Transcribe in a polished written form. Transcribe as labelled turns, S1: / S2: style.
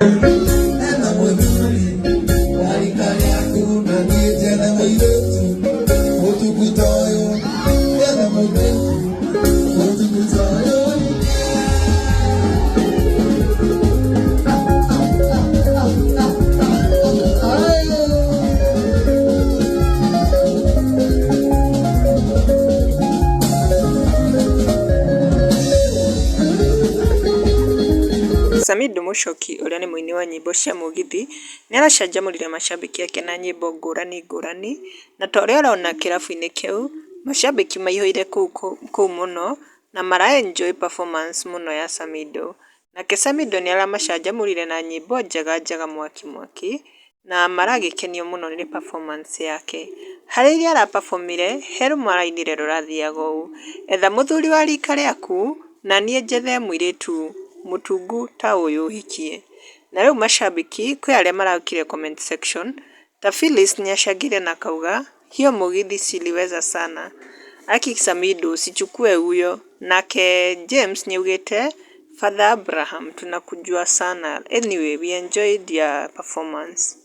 S1: Etha mũthuri wa rika rĩaku na niĩ njethe mũirĩtu mũtungu ta ũyũ. Etha mũirĩtu mũtungu ta ũyũ.
S2: Samidoh Muchoki ũrĩa nĩ mũini wa nyĩmbo cia mũgithi, nĩ aracanjamũrire macambĩki ake na nyĩmbo ngũrani ngũrani, na ta ũrĩa ũrona kĩrabu-inĩ kĩu, macambĩki maihũire kũu mũno na mara enjoy performance mũno ya Samidoh. Nake Samidoh nĩ aramacanjamũrire na nyĩmbo njega njega mwaki mwaki, na maragĩkenio mũno nĩ performance yake. Harĩ iria ara perform ire, he rũmwe arainire rũrathiaga ũũ, etha mũthuri wa rika rĩaku, na niĩ njethe mũirĩtu mũtungu ta ũyũ hikie. Na rĩu macambĩki kwĩ arĩa marakire comment section, ta Phyllis nĩ acangire na akauga, hiyo mũgithi siliweza sana, aki Samidoh usichukue huyo. Nake James nĩ augĩte, Father Abraham tunakujua sana. Anyway, we enjoyed your performance.